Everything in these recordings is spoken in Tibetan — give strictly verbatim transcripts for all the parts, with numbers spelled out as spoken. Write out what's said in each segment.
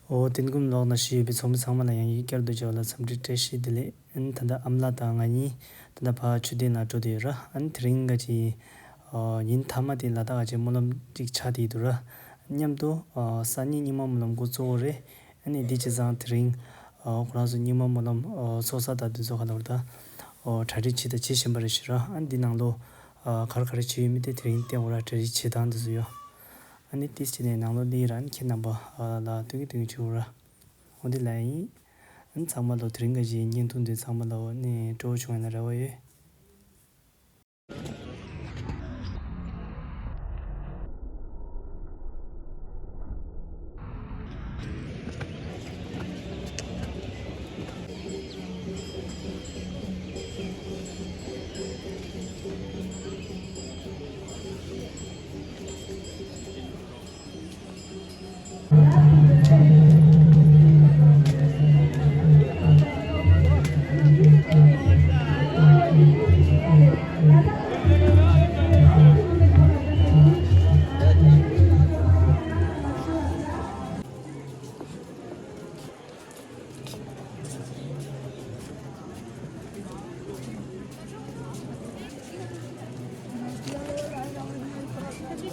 འོ། དེ་སྔོན་ལོགས་ན་བཞུགས་ཡོད་པའི་ཚོགས་མི་ཚང་མ་ལ་ཡང་ཡིག་བསྐྱར་དུ་མཇལ་བ་ལ་འཚམས་འདྲི་བཀྲ་ཤིས་བདེ་ལེགས། ཨ་ནི་ད་ལྟ་ཨ་མ་ལགས་དང་ང་གཉིས་ད་ལྟ་ཕར་མཆོད་རྟེན་ལ་འགྲོ་བསྡད་ཡོད་ར། ཨ་ནི་དེ་རིང་ག་ཅིག་ཨ་ཉིན་མཐའ་མ་དེ་ལ་ད་ག་ཅིག་སྨོན་ལམ་ཅིག་ཆགས་བསྡད་ཡོད་འདུག་ར། མཉམ་དུ་ཨ་སང་ཉིན་རྙིང་མ་སྨོན་ལམ་འགོ་བཙུགས་དགོས་རེད། ཨ་ནི་དེ་བྱས་ཙང་དེ་རིང་ཨ་ཁོ་རང་ཚོ་རྙིང་མ་སྨོན་ལམ་ཨ་ཚོགས་ས་དང་དེ་ཚོ་ག་ལབ་ར། ད་ཨ་གྲ་སྒྲིག་བྱས་དང་བྱེད་བཞིན་པ་རེད་ཤག་ར། ཨ་ནི་འདི་ནང་ལོགས་ཨ་ག་རེ་ག་རེ་བྱས་ཡོད་མེད་དེ་དེ་རིང་བསྟན་དགོས་ར། གྲ་སྒྲིག་བྱེད་སྟངས་དེ་ཚོ་ཡོད། ཨ་ནི་ཏིས་བྱས་ནས་ནང་ལོགས་སླེབས་ར། ཨ་ནི་ཁྱེད་རྣམ་པ་ཨ་ལ་སྟོན་གི་སྟོན་གི་བྱེད་དགོས་ར། འོ་འདི་ལ་ཡིན། ཨ་ནི་ཚང་མ་ལོ་དེ་རིང་ག་ཅིག་བརྙན་ཐུང་འདི་ཚང་མ་ལ་འོ་ནི་སྤྲོ་བོ་བྱུང་ཡ་ན་རེ་བ་ཡོད།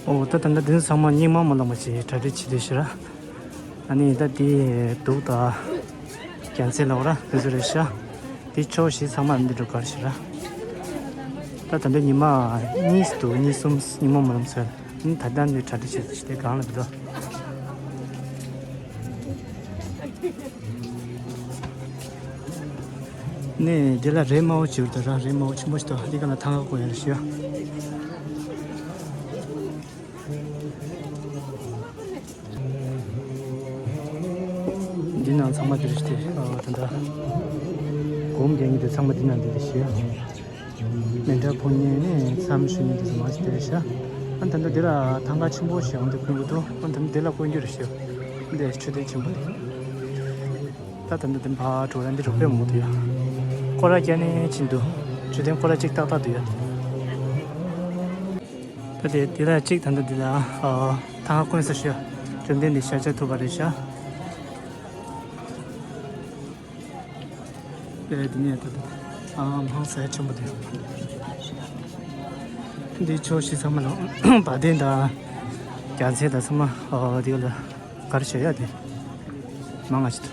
ཨོ། ད་ད་ལྟ་འདི་ཚང་མ་རྙིང་མ་སྨོན་ལམ་ཞིག་གྲ་སྒྲིག་བྱེད་དུས་ཤི་ར། ཨ་ནི་ད་དེ་གདུགས་དང་རྒྱལ་མཚན་ལ་འོ་ར་དེ་ཚོ་རེད་ཤག་དེ་ཕྱོགས་བཞི་ཚང་མ་འདི་འགྲོ་གར་ཤི་ར། ད་ད་ལྟ་ཉི་མ་གཉིས་འདུག་གཉིས་གསུམ་རྙིང་མ་སྨོན་ལམ་ཚོས། ཨ་ནི་ད་ལྟ་འདི་གྲ་སྒྲིག་བྱེད་དུས་ཤི་དེ་གང་ལ་འདུག་ནས་འདི་ལ་རས་དམར་པོ་བྱེད་དགོས་འདུག་ར། རས་དམར་པོ་ཆེན་པོ་ཞིག་འདུག་འདི་ག་ལ་ཐང་ག་བསྐོར་ཡ་རེད་ཤག་འདི་ནང་ཚང་མ་འདི་རེད་ཤག་ཨ་ད་ལྟ་སྒོམ་རྒྱག་མཁན་དེ་ཚང་མ་འདི་ནང་འདི་རེད་ཤག་མཎྜལ་ཕུལ་མཁན་ནས་མཚམས་ཞུ་མཁན་དེ་ཚོ་མ་ཞིག་དེ་རེད་ཤག་ཨ་ད་ལྟ་འདི་ལ་ཐང་ག་ཆེན་པོ་ཞིག་འོང་དུས་ཁུངས་ཀྱི་འདུག་ཨ་ད་ལྟ་འདི་ལ་བསྐོར་རྒྱུ་རེད་ཤག་འདི་མཆོད་རྟེན་ཆེན་པོ་རེད། ད་ད་ལྟ་འདི་ཕར་འགྲོ་ཡ་འདི་རུ་དཔེ་མང་པོ་འདུག་ཡ། སྐོར་ར་རྒྱག་ནས་ཕྱིན་འདུག་མཆོད་རྟེན་སྐོར་ར་གཅིག་ཏག་ཏག་འདུག་ཡ། ད་དེ་དེ་ལ་གཅིག་ད་ལྟ་འདི་ལ་ཨ་ཐང་ག་བསྐོར་ས་ཞུ། བཅོམ་ལྡན་འདས་ཤཱཀྱ་ཐུབ་པ་རེད་ཤག་ཨེ་འདི་ནས་ད་ལྟ་ཨ་མང་ས་ཡ་ཆེན་པོ་འདུག་འདི་ཕྱོགས་བཞི་ཚང་མ་ལ་བ་དན་དང་རྒྱལ་མཚན་དང་ཚང་མ་ཨ་འདི་ལ་གར་བྱེད་ཡ་དེ་མང་ང་ཞིག་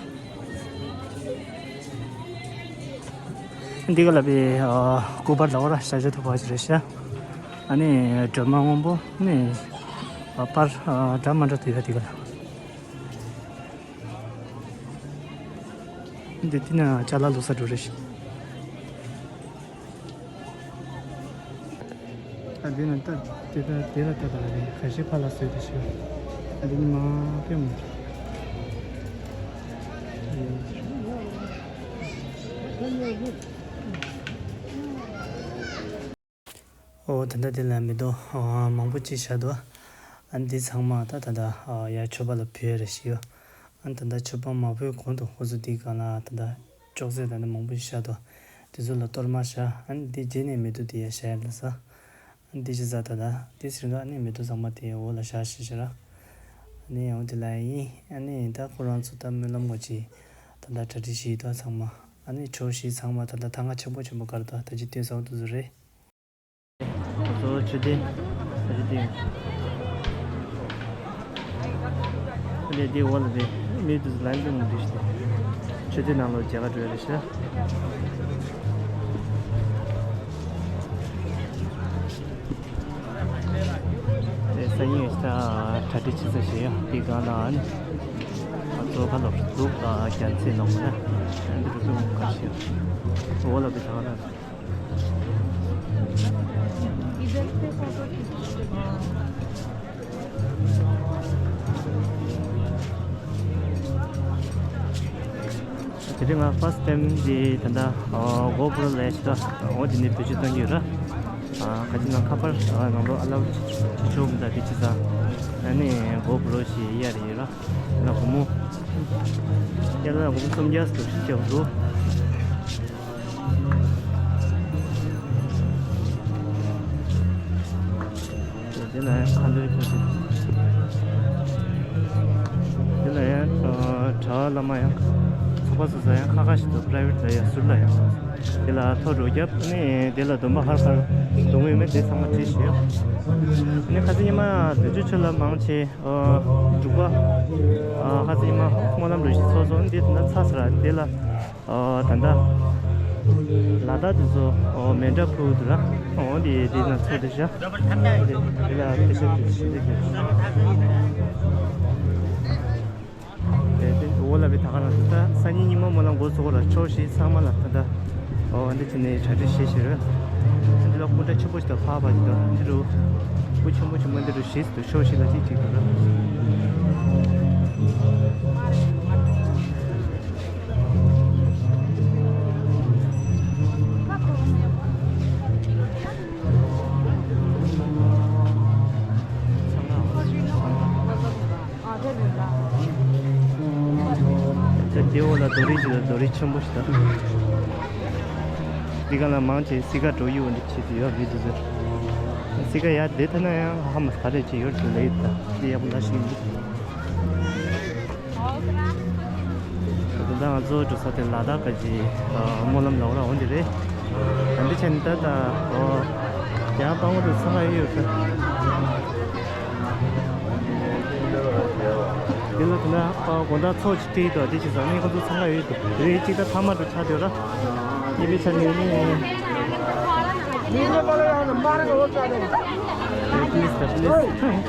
འདུག་འདི་ག་ལ་པའི་ཨ་སྐུ་པར་ལ་འོ་ར་ཤཱཀྱ་ཐུབ་པ་ཞིག་རེད་ཤག་ཨ་ནི་སྒྲོལ་མ་སྔོན་པོ་ནི་ཨ་པར་ཨ་འདྲ་མི་འདྲ་དུ་ཡོད་འདི་ག་ལ། འདི་འདི་ན་ཅ་ལག་བླུགས་ས་འགྲོ་རེད་ཤག་ཨ་འདི་ན་ད་དེ་ད་དེ་ལ་ད་ད་རེད། ཁ་ཤས་ཕར་ལ་བཟོས་ཏེ་ཤག་ཨ་འདི་ནི་མ་དཔེ་མོ། ཨོ་ད་ལྟ་དེ་ལ་མེ་ཏོག་ཨ་མང་པོ་ཅིག་བཞག་འདུག་ཨ་འདི་ཚང་མ་ད་ད་ལྟ་ཨ་ཡར་མཆོད་པ་ལ་ཕུལ་ཡ་རེད་ཤག་ཨ་ད་ལྟ་མཆོད་པ་མ་ཕུལ་གོང་དུ་ཁོ་ཚོ་འདི་སྒང་ལ་ད་ལྟ་ཅོག་ཙེ་ད་ལྟ་མང་པོ་ཞིག་བཞག་འདུག་དེ་ཚོ་ལ་གཏོར་མ་བཞག་ཨ་འདི་རྗེས་ནས་མེ་ཏོག་དེ་ཡར་བཞག་ཡ་ལ་ས། ཨ་འདི་ཅི་ཟ་ད་ད་དེ་ཟེར་ག་ཨ་ནི་མེ་ཏོག་ཚང་མ་དེ་འོག་ལ་བཞག་ཤིག་ཤིག་ར། ཨ་ནི་ཡང་དེ་ལ་ཡིན། ཨ་ནི་ད་ཁོ་རང་ཚོ་ད་སྨོན་ལམ་ངོ་ཅི་ད་ལྟ་གྲ་སྒྲིག་བྱེད་ཡི་འདུག་ཚང་མ། ཨ་ནི་ཕྱོགས་བཞི་ཚང་མ་ད་ལྟ་ཐང་ག་ཆེན་པོ་ཆེན་པོ་གར་དུ་ད་ཅི་སྟོན་ས་འོ་དུ་ཟུ་རེད། གཙོ་བོ་མཆོད་རྟེན་ད་ཅི་སྟོན། ཨ་ནི་དེའི་འོག་ལ་དེ་མི་དུ་ལན་དུ་མི་འདུག་ཤི། མཆོད་རྟེན་ནང་ལོ་མཇལ་ཁ་འགྲོ་ཡ་རེད་ཤག་དེ་སང་ཉིན་ད་གྲ་སྒྲིག་བྱེད་ས་ཞིག་ཡོད་དེ་གང་ལ་ཨ་ནི་གཙོ་ཁ་ལོ་འདུག་རྒྱལ་མཚན་ནོག་ན་འདི་རུ་ཀུན་ཁ་ཤས་འོག་ལ་བི་ཐང་ན། དེ་རིང་ང་first time འདི་ད་ལྟ་GoPro ལས་ཤི་ད་འོ་འདི་ནས་བེད་སྤྱོད་གཏོང་གི་ཡོད་ར། ཨ་ག་ཅི་ན་ཁ་པར་ཨ་ནང་ལོ་ཨ་ལབ་ཅི་ཆོག་མི་ད་དེ་ཅི་ས་ཨ་ནི་GoPro ཞིག་ཡར་ཡོད་ར། ན་སྒོར་མོ་ཡར་ལ་སྒོར་མོ་སུམ་བརྒྱ་སུ་ཞིག་ཅེག་འདུག་དེ་ལ་ཡང་ཁ་འདོན་བྱེད་དུས། དེ་ལ་ཡང་ཨ་ བླ་མ་ཡང་ཚོགས་པ་སོ་སོ་ཡང་ཁ་ཁ་ཞིག་ཏུ་པ་རའི་ཝེ་ཊི་ལ་ཡང་ཟུར་ལ་ཡང་དེ་ལ་ཐོ་འགྲོ་རྒྱབ་ནས་དེ་ལ་སྡོམ་པ་ཧར་ཧར་གཏོང་གི་ཡོད་མེད་དེ་ཚང་མ་བྲིས་ཤིག་ཡོད། ནས་ཁ་སང་ཉི་མ་དུས་ཆུ་ཆུ་ལ་མང་ཆེ་འབྲུག་པ་ཁ་སང་ཉི་མ་སྨོན་ལམ་རུ་ཞིག་ཚོགས་སོང་འདི་ད་ཚ་ས་ར་དེ་ལ། ཨོ། ད་ལྟ་ལ་དྭགས་དེ་ཚོ་ཨོ་མེ་འདྲ་ཕུ་དུ་ར། ཨོ་དེ་དེ་ན་ཚོ་དེ་ཤ། དེ་ལ་དེ་ཤ་དེ་ཤ་དེ་ཤ། དེ་དེ་འོ་ལ་བི་ད་ག་ན་ད་སང་ཉིན་ཉི་མ་མོ་ལ་འགོ་ཚུགས་ར་ཕྱོགས་བཞི་ཚང་མ་ལ་ད་ལྟ་ཨོ་འདི་ཅི་ནས་གྲ་སྒྲིག་བྱེད་ཤེས་ར། འདི་ལ་སྐུ་འདྲ་ཆེན་པོ་ཞིག་ད་ཕག་པ་ཞིག་ད་འདི་རུ་སྐུ་ཆེན་པོ་ཆེན་པོ་འདི་རུ་བཞི་དུ་ཕྱོགས་བཞི་ལ་གཅིག་གཅིག་དུ་ར། ཚེ་སྐྱེ་བོ་ལ་རྡོ་རིང་ཞིག་ལ་རྡོ་རིང་ཆེན་པོ་ཞིག་དང་། འདི་ག་ལ་མང་ཆེ་སི་ཀ་འགྲོ་ཡུལ་འདི་ཆེ་དུ་ཡོད་མི་འདུག་ཟེར། སི་ཀ་ཡ་དེ་ཐ་ན་ཡང་ཧ་མ་ག་རེ་ཆེ་ཡོད་དུ་ལེ་ཡོད་ད་དེ་ཡག་པོ་ལ་ཞིག་འདུག་ད་ལྟ་ང་ཚོ་འགྲོ་ས་དེ་ལ་དྭགས་ཀྱི་སྨོན་ལམ་ལ་འོ་ར་འོ་འདི་རེད། ད་འདི་ཆེན་ད་ད་ཨོ་ཡང་སྤང་བོ་དུ་ཚང་ཡོད་ས། འདི་ལ་དེ་ན་དགོང་དག་ཚོགས་ཅིག་སྤྲད་དོ་དེ་ཅི་ཟ་ནི་ཁོ་ཚོ་ཚང་ཡོད་དུ་རེད་ཅིག་ད་ཐ་མ་དུ་ཆ་དོ་ར། ཡེ་བི་ཆ་ནི་ནི། Please, please.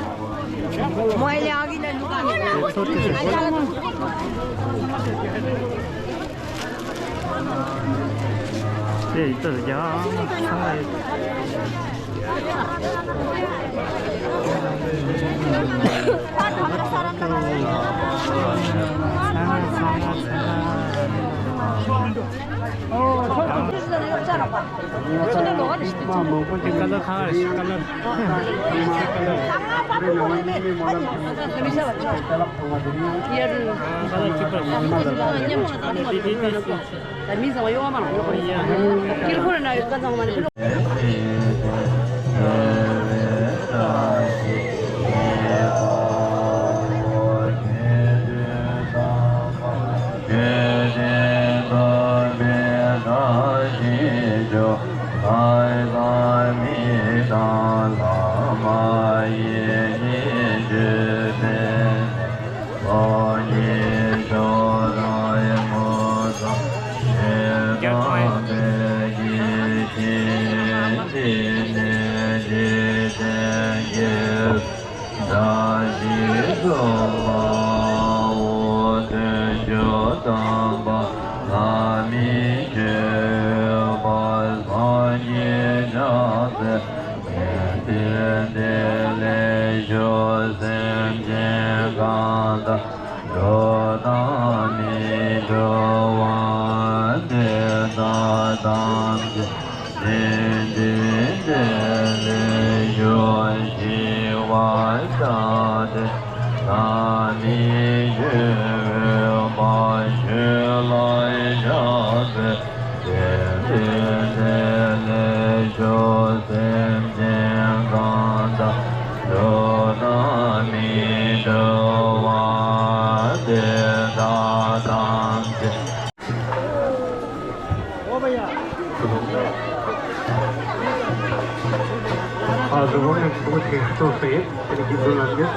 ཨ་གཟུགས་པོ་ནས་གཟུགས་པོ་ཆེ་ཤོས་སྟོབས་སེ། དེ་ནས་དགེ་འདུན་ལྷན་རྒྱས།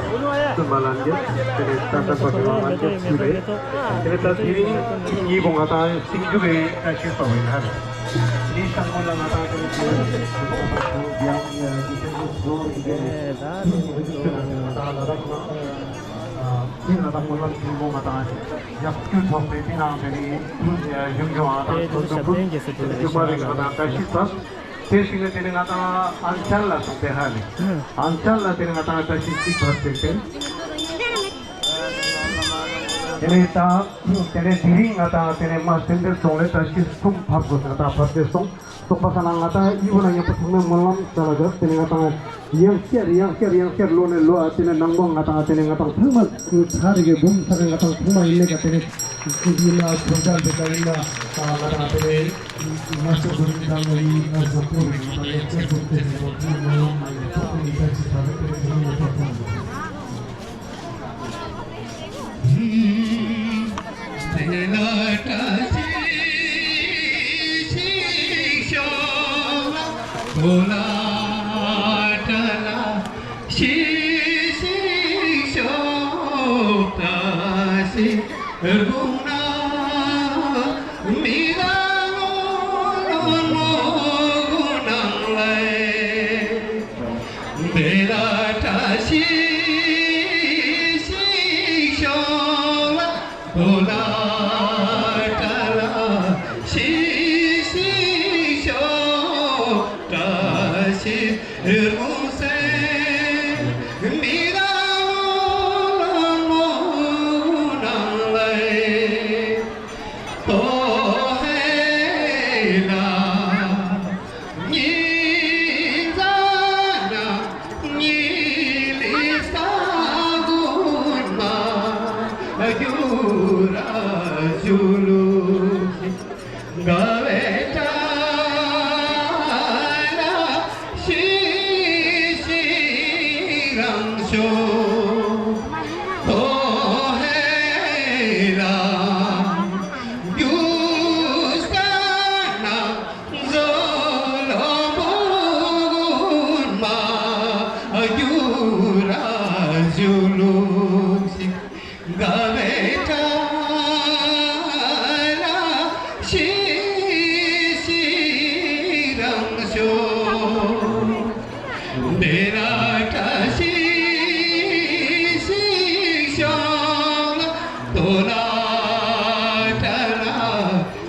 བཙུན་མ་ལྷན་རྒྱས། དེ་ནས་ད་ལྟ་བར་དུ་ལྷན་རྒྱས་ཞུས་རེད། དེ་ནས་ད་དེ་རིང་ཉིན་གུང་ང་དང་སེང་ཆུ་གི་བཀྲ་ཤིས་པ་བའི་ལྷ་རེད། དེ་ནས་ཤར་ཁོག་ལ་ང་དང་དེ་ནས་དེ་ནས་དེ་ནས་དེ་ནས་དེ་ནས་ང་དང་ལ་དྭགས་ཁོ་ན། དེ་ང་དང་སྨོན་ལམ་ཆེན་པོ་ང་དང་ཡག་སྐྱོན་ཐོག་པའི་དེ་ནང་དེ་ནས་ཡུམ་གྱི་ང་དང་དེ་དུས་ཚོད་ཞབས་བརྟན་གྱི་སྲིད་པའི་ཞུགས་པ་རིང་ང་དང་བཀྲ་ཤིས་ཚར། དེ་ཞིག་ནས་དེ་ནས་ང་དང་ཨན་ཆན་ལ་སོང་སྟེ་ཧ་ནས་ཨན་ཆན་ལ་དེ་ནས་ང་དང་བཀྲ་ཤིས་གཅིག་བར་བྱས་ཏེ། དེ་ནས་ད་དེ་ནས་དེ་རིང་ང་དང་དེ་ནས་མ་སེམས་དེར་སོང་ལས་བཀྲ་ཤིས་གསུམ་ཕབ་དགོས་ང་དང་བར་བྱས་སོང་། ཚོགས་པ་ཁག་ལ་ང་དང་གཉིས་པོ་ལ་མཉམ་པོ་ཚང་མས་སྨོན་ལམ་བྱ་ལ་བྱ། དེ་ནས་ང་དང་ཡང་བསྐྱར་ཡང་བསྐྱར་ཡང་བསྐྱར་ལོ་ནས་ལོ་ཨ་དེ་ནས་ནང་པ་ང་དང་དེ་ནས་ང་དང་ཚང་མ་ཚ་རེ་གི་འབུམ་ཚ་གི་ང་དང་ཚང་མ་ཡིན་ནས་ཀ་དེ་ནས་ཡིན་ན་ཁོང་ཚང་དེ་ཀ་ཡིན་ན་ང་དང་དེ་ནས་ང་ཚོ་འབུམ་ཚང་མ་ཡིན་ང་ཚོ་ཁོང་ང་དང་ཡང་བསྐྱར་འབུམ་དེ་ནས་ལོ་ཚང་མ་ཡིན་ནས་ཐོག་ཁོང་ཡིན་ཚ་ཚ་རེ་དེ་ནས་ཚང་མ་ཐོག་ཁོང་། ལ་བཀྲ་ཤིས་ཤིག་ཤོག །ལ་ལ་བཀྲ་ལ་ཤིས་ཤིག་ཤོག །བཀྲ་ཤིས་སྒྲོན་ན་མི་ལ་ངོ་ལོ་ངོ་ནང་ལས། འདི་ལ་བཀྲ་ཤིས་ཤིག་ཤོག །ལ་ལ་བཀྲ་ལ་ཤིས་ཤིག་ཤོག །བཀྲ་ཤིས་རུང་སེ་མི་ལ་ངོ་ལོ་ངོ་ནང་ལས། ཏོ་ཧེ་ལ། ཉི་ཟ་ན་ཉི་ལི་ས་གུན་མ་གྱུར་ར་ཞུ་ལུ་ཞིག །དགའ་བའི་བཀྲ་ལ་ཤིས་ཤིག་རང་ཤོག །ཏོ་ཧེ་ལ་གྱུར་ས་ན། ཛོ་ལོ་བོ་གུན་མ་གྱུར་ར་ཞུ་ལུ་ཞིག །དགའ་བའི་བཀྲ་ལ་ཤིས་ཤིག་རང་ཤོག །འདི་ལ་བཀྲ་ཤིས་ཤིག་ཤོག །ལ་ཏོ་ལ་བཀྲ་ལ་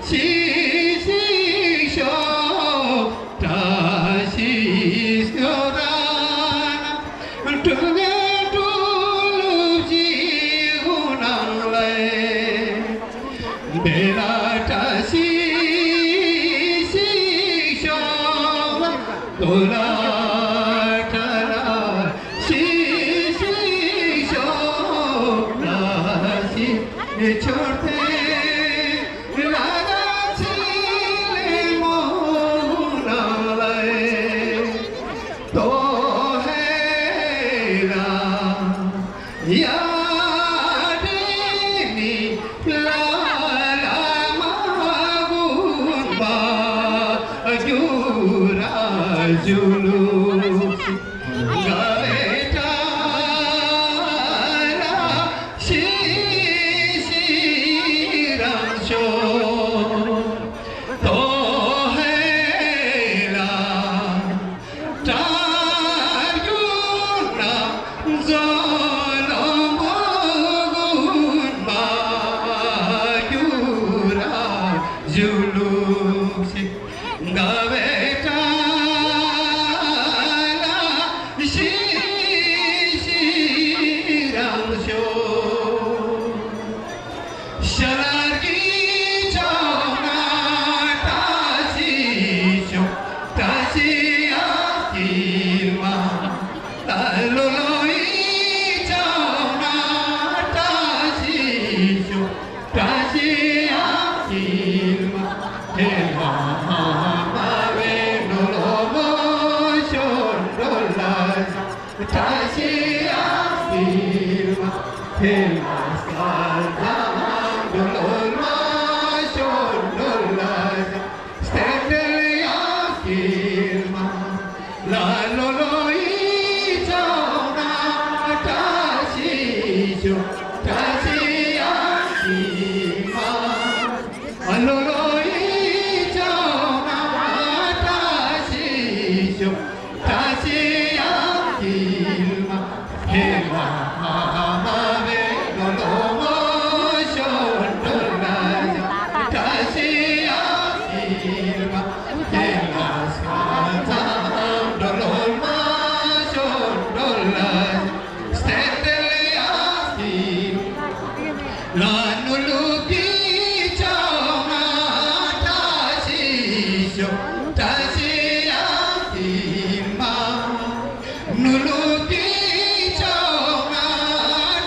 ཤིས་ཤིག་ཤོག །བཀྲ་ཤིས་ཤོག་ར་ན། སྤྲུལ་སྐུ་སྤྲུལ་ལུགས་ཀྱི་ནང་ལས། འདི་ལ་བཀྲ་ཤིས་ཤིག་ཤོག །ལ་ཏོ་ལ་བཀྲ་ལ་ཤིས་ཤིག་ཤོག །བཀྲ་ཤིས་མཆོད་རྟེན་ལ་ལ་ཚེ་ལེ་མོ་ནང་ལས། ཏོ་ཧེ་ལ་ཡ་དེ་ནི་ལ་ལ་མ་གུན་པ་གྱུར་ར་ཞུ་ལུ་ཞིག །དགའ་བའི་བཀྲ་ལ་ཤིས་ཤིག་རང་ཤོག །ཏོ་ཧེ་ལ་བཀྲ་གྱུར་ན་ཛོ་ལོ་བོ་གུན་མ་གྱུར་ར་ཞུ་ལུ་ཞིག །དགའ་བའི་བཀྲ་ལ་ཤིས་ཤིག་རང་ཤོག །ཤ་ལར་གྱི་ཕྱོགས་ན་བཀྲ་ཤིས་ཤོག །བཀྲ་ཤིས་ཡ་སྐྱིད་མ། ད་ལོ་ལོ་ཡི་ཕྱོགས་ན་བཀྲ་ཤིས་ཤོག །བཀྲ་ཤིས་ཡ་སྐྱིད་མ། ཧེ་མ་མ་བའི་ནོ་ལོ་མོ་ཤོར་འགྲོ་ལ། བཀྲ་ཤིས་ཡ་སྐྱིད་མ། ཧེ་མ་སྐལ་བཟང་འགྲོ་ལོ་མ་ཤོར་འགྲོ་ལ། སྟེ་དེ་ཡ་སྐྱིད་མ། ལ་ལོ་ལོ་ཡི་ཕྱོགས་ན་བཀྲ་ཤིས་ཤོག་བཀྲ་ཤིས་ཡ་སྐྱིད་མ། ཨ་ལོ་ལོ་ཡི་ཕྱོགས་ན་བཀྲ་ཤིས་ཤོག་བཀྲ་ཤིས་ཡ་སྐྱིད་མ། ཧེ་མ་ཧ་མ་བའི་ལོ་ལོ་མོ་ཤོར་འགྲོ་ལ་ཡ། བཀྲ་ཤིས་ཡ་སྐྱིད་མ། ཧེ་མ་སྐལ་བཟང་འགྲོ་ལོ་མ་ཤོར་འགྲོ་ལ་ཡ། སྟེ་དེ་ལ་ཡ་སྐྱིད་མ། ལ་ནུ་ལུ་པི་ཅོ་ང་བཀྲ་ཤིས་ཤོག་བཀྲ་ཤིས་ཡ་སྐྱིད་མ། ནུ་ལུ་པི་ཅོ་ང་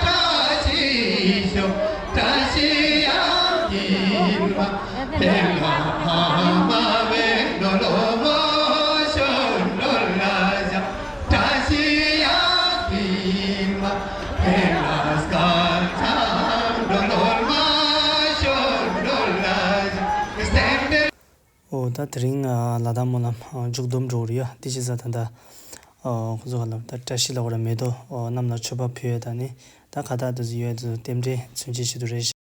བཀྲ་ཤིས་ཤོག་བཀྲ་ཤིས་ཡ་སྐྱིད་མ། ཧེ་མ་ཧ་མ་བའི་ནོ་ལོ་མོ་ཤོར་འགྲོ་ལ་ཡ། བཀྲ་ཤིས་ཡ་སྐྱིད་མ། ཧེ་མ་སྐལ་བཟང་འགྲོ་ལོ་མ་ཤོར་ འོ་ད་དེ་རིང་ཨ་ལ་དྭགས་སྨོན་ལམ་ཨ་མཇུག་བསྡོམས་འགྲོ་གི་རེད་ཡ། དེ་བྱས་ཙང་ད་ལྟ་ཨ་ཁོ་ཚོ་ག་ལ་ད་བཀྲ་ཤིས་ལ་འོ་ར་མེ་ཏོག་ཨ་གནམ་ལ་མཆོད་པ་ཕུལ་ཡ་ད་ནི་ད་ཁ་བཏགས་དེ་ཚོ་ཡོད་ཚོ་རྟེན་འབྲེལ་མཚོན་བྱེད་ཆེད་དུ་རེད་ཤག།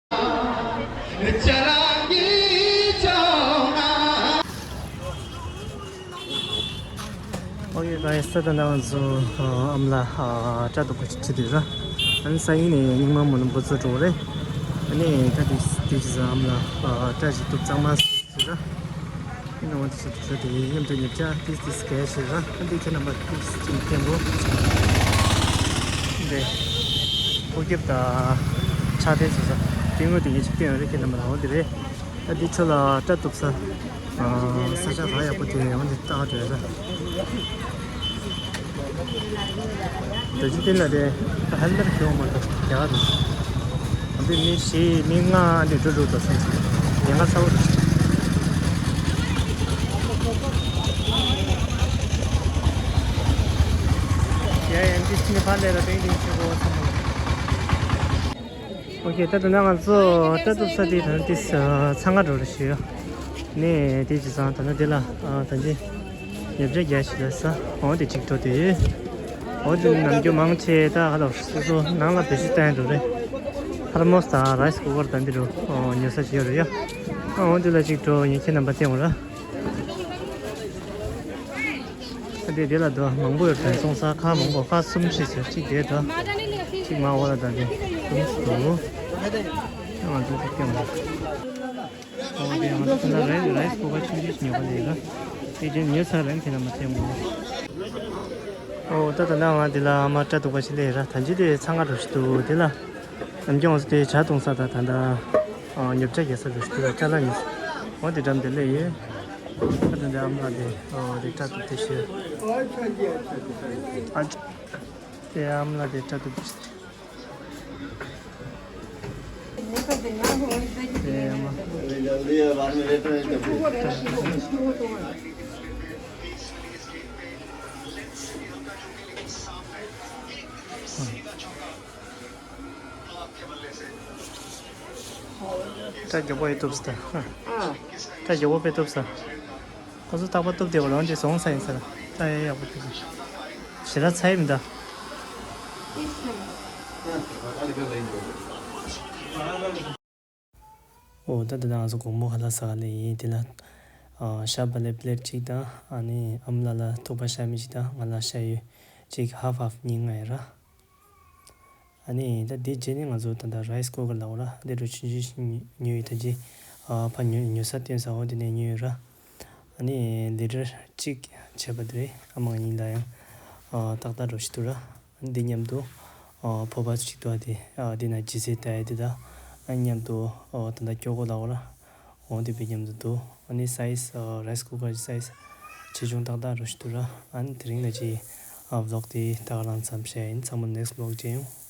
ཨོ་ཡེ་ག་ཡེ་ས་ད་ནང་ཚོ་ཨ་ཨམ་ལ་ཨ་སྐྲ་གཏུབ་པ་ཅིག་ཁྲིད་དུས་ར། ཨ་ནི་སང་ཉིན་ནས་རྙིང་མ་སྨོན་ལམ་འགོ་ཚུགས་འགྲོ་གི་རེད། ཨ་ནི་ད་དེ་དེ་བྱས་ཙང་ཨམ་ལ་ཨ་སྐྲ་ཅིག་གཏུབ་གཙང་མ་ཟེར་ར། ཨ་ནི་འོ་དེ་ཚོ་དེ་ཚོ་དེ་མཉམ་དུ་ཉོ་ཆ་དེ་དེ་གས་བྱས་ར། ཨ་འདི་ཁྱེད་རྣམ་པ་ཐུགས་སུ་ཅིག་བསྟན་གོ། འདི་ཕོ་ཁེབས་དང་ཕྱག་དེ་བྱས་ཙང་དེ་ངོ་དེ་ངས་ཅིག་བསྟན་ཡོད་རེད། ཁྱེད་རྣམ་པ་ལ་འོ་དེ་རེད། ད་འདི་ཚོ་ལ་སྐྲ་གཏུབ་ས། ཨ་ས་ཆ་ག་ཡག་པོ་དེ་འོ་འདི་ལྟ་ག་འགྲོ་ཡ་ད། ད་ཅི་དེ་ལ་དེ་ད་ཧ་ལམ་ཁྱོད་མ་གཏོགས་རྒྱ་གར་རེད། འདི་མི་བཞི་མི་ལྔ་འདི་འགྲོ་འགྲོ་ད་སོང་ཙང་ཉེན་ཁ་ཚ་བོ་རེད། ཡ་ཡ་འདི་ཕྱི་ནས་ཕར་ལས་ལ་ཏིང་ཏིང་ཆུ་གོ་ཚང་མ། ཨོ་ཁེ། ད་ད་ནང་ང་ཚོ་སྐྲ་གཏུབ་ས་དེ་ད་ནི་ཏིས་ཚང་ང་འགྲོ་རེ་ཞུ་ཡོད། ནས་དེ་བྱས་ཙང་ད་ནི་དེ་ལ་ཨ་ད་ཅི་ཉོ་ཆ་རྒྱག་ཞིག་ལ་ས་འོ་དེ་གཅིག་འགྲོ་དེ་ཡོད། འོ་དེ་ནམ་རྒྱུན་མང་ཆེ་ད་ཧ་ལོ་སོ་སོ་ནང་ལ་བེད་སྤྱོད་བཏང་འགྲོ་རེད། ཐར་མོ་སི་དང་རའི་སི་ཀུ་ཀར་དང་འདི་འགྲོ་ཉོ་ས་ཅིག་ཡོད་རེད་ཡ། ཨ་འོ་དེ་ལ་གཅིག་འགྲོ་ཡིན། ཁྱེད་རྣམ་པ་བསྟན་འོང་ར། ཨ་དེ་དེ་ལ་དོ་མང་པོ་ཡོད་དྲན་སོང་ས། ཁ་མང་པོ་ཁ་གསུམ་ཞིག་ཟེར། གཅིག་དེ་དོ་གཅིག་མ་འོ་ལ་དང་དེ་གསུམ་ཞིག་འདུག་ང་ཚོ་གཅིག་སྟེང་ལ་འོ་དེ་ང་ཚོ་ད་རའི་རའི་སི་ཀུ་ཀར་ཆུང་ཆུང་ཞིག་ཉོ་ག་ལས་ར། དེ་དེ་ཉོས་ཚར་རན་ཁྱེད་རྣམ་པ་ཐེངས་མང་པོ། འོ་ད་ད་ལྟ་ང་དེ་ལ་ཨ་མ་སྐྲ་གཏུབ་པ་ཞིག་སླེབས་ར། ད་ཅི་དེ་ཚང་ཁ་འགྲོ་ཞིག་འདུག་དེ་ལ་ནམ་རྒྱུན་ང་ཚོ་དེ་ཇ་འཐུང་ས་དང་ད་ལྟ་ཨ་ཉོ་ཆ་རྒྱག་ས་འགྲོ་ཞིག་འདུག་ལ་ཅ་ལག་ཉོ་ས། འོ་དེ་འགྲམ་དེ་སླེབས་ཡོད། ཨ་ད་འདི་ཨ་མ་ལགས་དེ་ཨོ་དེ་སྐྲ་གཏུབ་དེ་ཤོད། ཨ་ཅག་དེ་ཨ་མ་ལགས་དེ་སྐྲ་གཏུབ་དེ་ཤོད། དེ་ཨ་མ། སྐྲ་མགྱོགས་པོ་ཡེ་གཏུབ་ས། ཨ། སྐྲ་མགྱོགས་པོ་དཔེ་གཏུབ་ས། ཁོ་ཚོ་རྟག་པར་གཏུབ་བསྡད་པ་རང་གཅིག་བཟུང་ས་ཡིན་ས་ར། སྐྲ་ཡག་ཡག་པོ་གཏུབ་ས། ཞེ་དྲག་ཚ་ཡི་མི་འདུག་ཨོ་ད་ད་ང་ཚོ་དགོང་མོ་ཁ་ལག་ཟ་ག་སླེབས་ཡིན། དེ་ལ་ཨ་ཤ་བག་ལེབ་པི་ལེཊ་གཅིག་དང་། ཨ་ནི་ཨ་མ་ལགས་ལ་ཐུག་པ་ཤ་མེད་གཅིག་དང་། ང་ལ་ཤ་ཡོད་གཅིག་ཧ་ཧྥ་ཧྥ་གཉིས་ལྔ་ཡོད་ར། ཨ་ནི་ད་དེ་རྗེས་ནས་ང་ཚོ་ད་ལྟ་རའི་སི་ཀུ་ཀར་ལབ་ར། དེ་འདྲ་ཆུང་ཆུང་ཞིག་ཉོས་ཡོད། ད་ཅི་ཨ་ཕ་ཉོ་ཉོ་ས་སྟོན་ས་འོ་དེ་ནས་ཉོས་ཡོད་ར། ཨ་ནི་ལི་ཊར་གཅིག་བྱས་པ་དེ་རེད། ཨ་མ་ང་གཉིས་ལ་ཡང་ཨ་ཏག་ཏག་འགྲོ་ཞིག་འདུག་ར། ཨ་ནི་དེ་མཉམ་དུ་ཨ་ཕོར་པ་གཅིག་འདུག་ཨ་དེ་ཨ་དེ་ན་ལྗིད་ཚད་ལྟ་ཡ་དེ་དང་། ཨ་ནི་མཉམ་དུ་ཨ་ད་ལྟ་སྐྱོ་གོ་ལབ་ར། འོ་དེ་བས་མཉམ་དུ་འདུག་ཨ་ནི་སའི་ཛི་ཨ་རའི་སི་ཀུ་ཀར་གྱི་སའི་ཛི་ཆེ་ཆུང་ཏག་ཏག་འགྲོ་ཞིག་འདུག་ར། ཨ་ནི་དེ་རིང་ལ་ཅིག་ཨ་བི་ལོག་དེ་ད་ག་རང་མཚམས་བཞག་ཡིན། ཚང་མ་ནེག་སི་ཊི་བི་ལོག་མཇལ་ཡོང་།